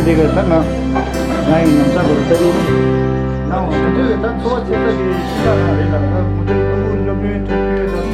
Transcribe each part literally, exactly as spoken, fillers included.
དེ་ག་ད་ང་ང་ཡི་ནང་ཚ་བར་ལྟ་རུ་ནང་མུ་འབྲེལ་ད་འཚོ་བ་ཚེ་ས་གི་ཤི་ད་ན་རེད་ལ། ད་མུ་འབྲེལ་ཕུ་བོ་སློབ་ཡོན་ཐོན་ཐོན་ད།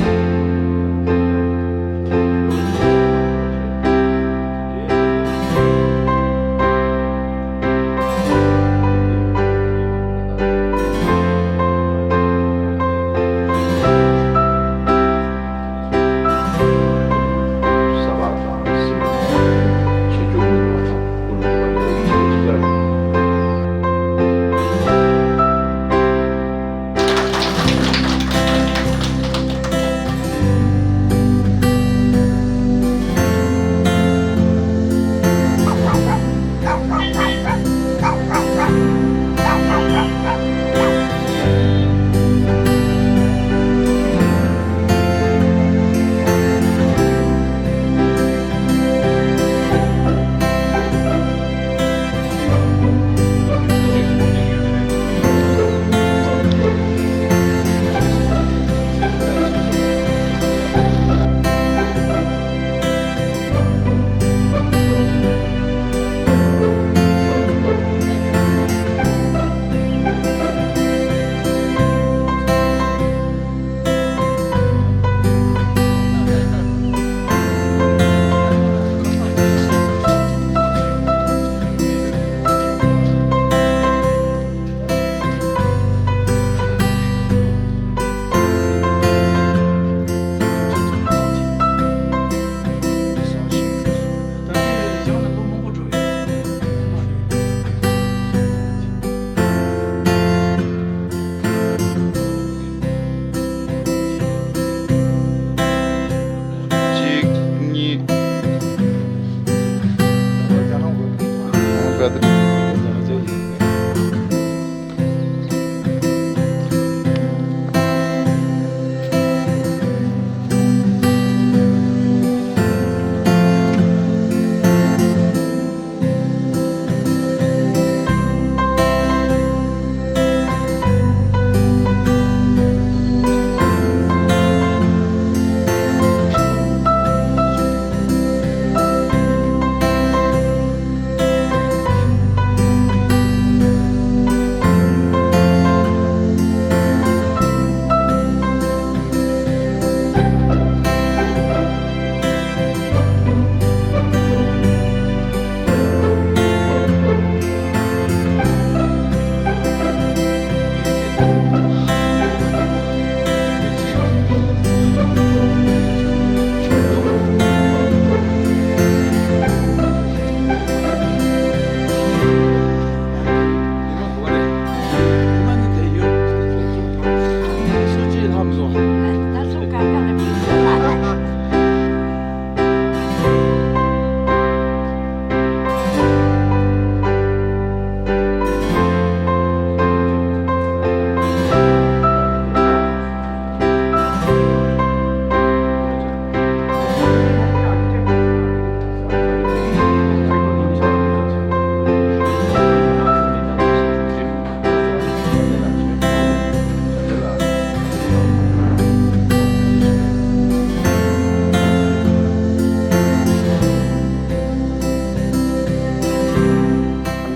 གཅིག་གཉིས།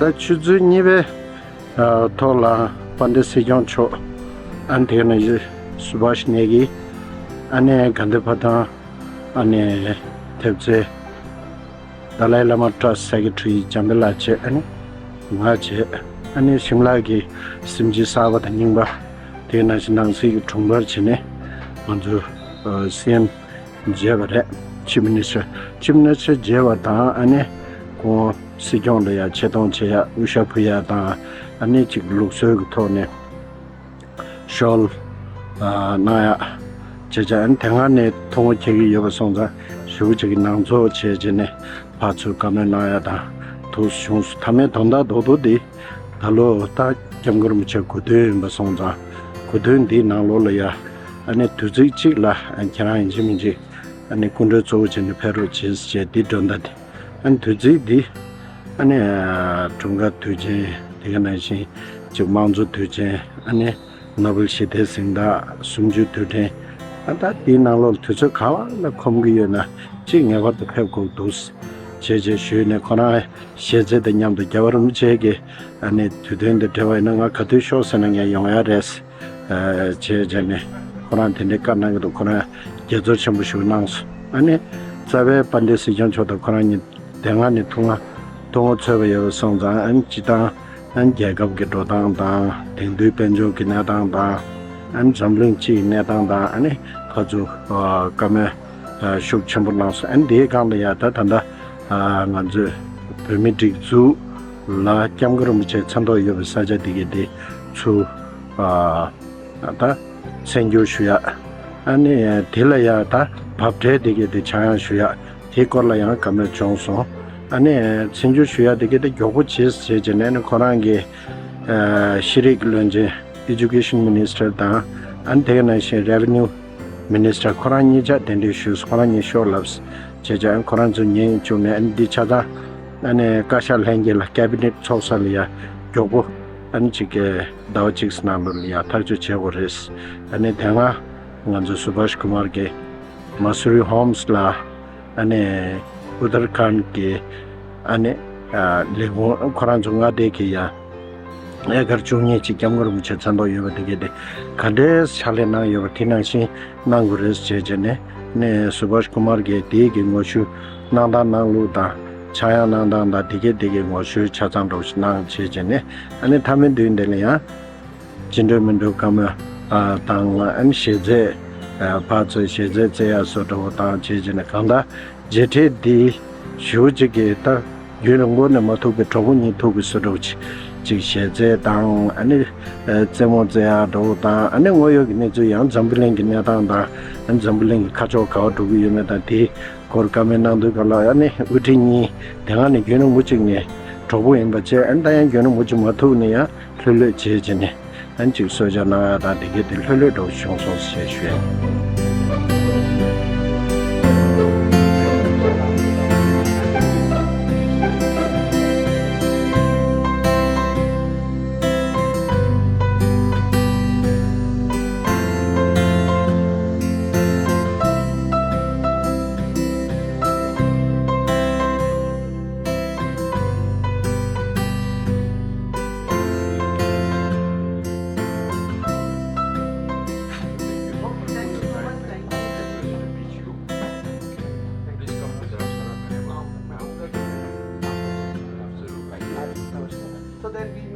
ད་ཆུ་ཚོད་གཉིས་པའི་ཨ་ཐོག་ལ་དཔལ་ལྡན་སྲིད་སྐྱོང་མཆོག་ཨ་ནི་དེ་ནས་སུ་བྷཱཤ་ནེ་གི་ཨ་ནི་གྷན་དྷི་ཕ་ཐང་ཨ་ནི་ཐེབས་རྩའི་ཏཱ་ལའི་བླ་མ་ཊྲསྟ་སེ་ཀེ་ཊ་རི་འཇམ་དཔལ་ལགས་བྱས། ཨ་ནི་ང་བྱས། ཨ་ནི་ཤིམ་ལ་གི་སྲིད་སྤྱི་གསར་པ་དང་རྙིང་པ། དེ་ནང་བཞིན་ནང་སྲིད་ཀྱི་དྲུང་འཕར་བྱས་ནས་ང་ཚོ་ཨ་སི་ཨེམ་མཇལ་བ་རེད། ཆིབ་མི་ནི་སི་ཊར། ཆིབ་མི་ནི་སི་ཊར་མཇལ་བ་དང་། ཨ་ནི་ཁོང་སྲིད་སྐྱོང་ལ་ཡ་ཆེ་མཐོང་བྱེད་ཡ་དབུ་ཞྭ་ཕུད་ཡ་དང་། ཨ་ནི་ཅིག་ལུགས་སྲོལ་གྱི་ཐོག་ནས་ཤོལ་ཨ་གནང་ཡ་བྱས་བྱས། ཨ་ནི་དེ་སྔ་ནས་ཐུགས་མོས་འཁྱེར་གྱི་ཡོད་པ་སོང་ཙང་ཞེ་པོ་ཅིག་གི་ནང་འཛུལ་བྱས་བྱས་ནས་ཕར་ཚུར་བཀའ་མོལ་གནང་ཡ་དང་ཐུགས་སུ་བྱུང་སོང་། མཐའ་མའི་དོན་དག་རྡོག་རྡོག་འདི་ད་ལོ་ད་སྐྱབས་མགོན་རིན་པོ་ཆེ་གོ་སྟོན་ཡིན་པ་སོང་ཙང་། གོ་སྟོན་འདིའི་ནང་ལོགས་ལ་ཡ་ཨ་ནི་དུས་ཚིགས་གཅིག་ལ་ཨ་ཁྱེད་རང་ཡིན་གཅིག་མིན་གཅིག་ཨ་ནི་སྐུ་མགྲོན་གཙོ་བོ་བྱས་ནས་ཕེབས་རོགས་བྱེད་ཅེས་འདི་མགྲོན་བརྡ་འདི། ཨ་ནི་དུས་ཚིགས་འདི་ཨ་ནི་ཨ་དྲུང་འགག་དུས་ཆེན། དེ་ག་ནང་བཞིན་ཅིག་དམངས་གཙོ་དུས་ཆེན། ཨ་ནི་ནོ་བེལ་ཞི་བདེའི་གཟེངས་རྟགས་སུམ་ཅུ་དུས་དྲན། ཨ་ད་འདིའི་ནང་ལོགས་དུས་ཚོད་ག་བ་ལ་ཁོམ་གྱི་ཡོད་ན་ཅིག་ངེས་པར་དུ་ཕེབས་དགོས་འདུག། བྱས་བྱས་ཞུས་ནས། ཁོ་རང་ཞལ་རྩེ་དང་མཉམ་དུ་རྒྱལ་བ་རིན་པོ་ཆེ་གི་ཨ་ནི་དུས་སྟོན་དེ་འབྲེལ་བ་ཡིན་ན་ང་ག་དུས་ཤོག་ཟེར་ན་ངས་ཡོང་ཡ་རེད། ཨ་བྱས་བྱས་ནས་ཁོ་རང་དེ་འདྲའི་བཀའ་གནང་གི་འདུག་ཁོ་རང་དགྱེས་ཚོར་ཆེན་པོ་ཞིག་གནང་སོང་། ཨ་ནི་རྩ་བའི་དཔལ་ལྡན་སྲིད་སྐྱོང་མཆོག་དང་ཁོ་རང་གཉིས་དེ་སྔ་ནས་ཐུག་ང་ཐུག་ངོ་འཚོལ་བ་ཡོད་པ་སོང་ཙང་། ཨ་ནི་སྤྱི་བཏང་ཨ་ནི་རྒྱལ་ཁབ་ཀྱི་འགྲོ་སྟངས་དང་། དེང་དུས་དཔལ་འབྱོར་གྱི་གནས་སྟངས་དང་། ཨ་ནི་འཛམ་གླིང་སྤྱིའི་གནས་སྟངས་དང་། ཨ་ནི་ཕར་ཚུར་ཨ་བཀའ་མོལ་ཨ་ཤུགས་ཆེན་པོ་གནང་སོང་། ཨ་ནི་དེའི་སྒང་ལ་ཡ་ད་ད་ལྟ་ཨ་ང་ཚོས་བོད་མིའི་སྒྲིག་འཛུགས་ལ་སྐྱབས་མགོན་རིན་པོ་ཆེ་མཚན་ཐོག་ཡོད་པའི་ས་ཆ་དེ་གའི་དེ་ཚུར་ཨ་ད་མཚན་བསྒྱུར་ཞུ་ཡ། ཨ་ནི་དེ་ལ་ཡ་ད་འབབ་ཁྲལ་དེ་གའི་དེ་ཆག་ཡང་ཞུ་ཡ། དེའི་སྐོར་ལ་ཡང་བཀའ་མོལ་བྱུང་སོང་། ཨ་ནི་མཚན་བསྒྱུར་ཞུ་ཡ་དེ་གའི་དེ་མགྱོགས་པོ་བྱེད་ཟེར་བྱས་ནས། ཨ་ནི་ཁོ་རང་གི་ཨ་ཤེས་རིག་བློན་ཆེན་Education Minister དང་། ཨ་ནི་དེ་ག་ནང་བཞིན་Revenue Minister ཁོ་རང་གཉིས་ཆ་གདན་འདྲེན་ཞུས་སོང་། ཁོ་རང་གཉིས་ཤོག་ལབ་བྱས་བྱས། ཨ་ནི་ཁོ་རང་ཚོ་ཉིན་བཅུག་ནས། ཨ་ནི་འདི་ཆ་ཚང་ཨ་ནི་བཀའ་ཤག་ལྷན་རྒྱས་ལ་Cabinet ཚོགས་ས་ལ་ཡ་མགྱོགས་པོ་ཨ་ནི་གཅིག་གི་ཟླ་བ་གཅིག་ནང་ལོགས་ལ་ཡ་ཐག་གཅོད་བྱེད་དགོས་རེད། ཨ་ནི་དེ་སྔ་ང་ཚོ་Subhash Kumar གིས་Mussoorie Homes ལ་ཨ་ནི་Uttarakhand གི་ཨ་ནི་ཨ་ལས་ཁུངས་ཁོ་རང་ཚོ་མངའ་སྡེ་གི་ཡ་ཨེ་ཀར་བཅུ་གཉིས་ཅིག་སྐྱབས་མགོན་རིན་པོ་ཆེ་མཚན་ཐོག་ཡོད་པ་དེ་གའི་དེ་ག་འདྲའི་ཕྱག་ལས་གནང་ཡོད་པ་དེ་ནང་བཞིན་གནང་དགོས་རེད་ཟེར་བྱས་ནས། ཨ་ནི་Subhash Kumar གིས་དེའི་གི་ངོ་སྤྲོད་གནང་སྟངས་གནང་ལུགས་དང་། ཆག་ཡང་གནང་སྟངས་དང་། དེ་གའི་དེ་གའི་ངོ་སྤྲོད་ཆ་ཚང་འདྲ་བོ་ཞིག་གནང་བྱས་བྱས་ནས། ཨ་ནི་མཐའ་མའི་དུས་འདི་ལ་ཡང་ཅི་འདྲ་མི་འདྲ་བཀའ་མོལ་ཨ་དང་། ཨ་ནི་ཞལ་རྩེད་ཨ་ཕར་ཚུར་ཞལ་རྩེད་རྩེ་ཡ་བཟོ་འདྲ་བོ་དང་བྱས་བྱས་ནས། གང་ལྟར་མཇལ་འཕྲད་འདི་ཞེ་པོ་ཅིག་གི་ད་རྒྱུན་རིང་པོ་ནས་མ་ཐུག་པའི་གྲོགས་པོ་གཉིས་ཐུག་པའི་བཟོ་འདྲ་བོ་ཅིག་ཅིག་ཞལ་རྩེད་དང་། ཨ་ནི་ཨ་རྩེད་མོ་རྩེ་ཡ་འདྲ་བོ་དང་། ཨ་ནི་དངོས་ཡོད་ཀྱི་གནས་ཚུལ་ཡང་འཛམ་བུ་གླིང་གི་གནས་སྟངས་དང་། ཨ་ནི་འཛམ་བུ་གླིང་གི་ཁ་ཕྱོགས་ག་པར་འགྲོ་གི་ཡོད་མེད་དང་། དེའི་སྐོར་བཀའ་མོལ་གནང་དུས་སྐབས་ལ། ཨ་ནི་དབུ་ཁྲིད་གཉིས་དེ་སྔ་ནས་རྒྱུན་རིང་པོ་ཅིག་ནས་གྲོགས་པོ་ཡིན་པ་བྱས། ཨ་ནི་ད་ཡང་རྒྱུན་རིང་པོ་ཅིག་མ་ཐུག་ནས་ཡང་ལྷོད་ལྷོད་བྱས་བྱས་ནས། ཨ་ནི་ཅིག་གསོལ་ཇ་གནང་ཡ་དང་དེ་གའི་དེ་ལྷོད་ལྷོད་འདྲ་བོ་བྱུང་སོང་ཞེས་ཞུ་ཡ། So then we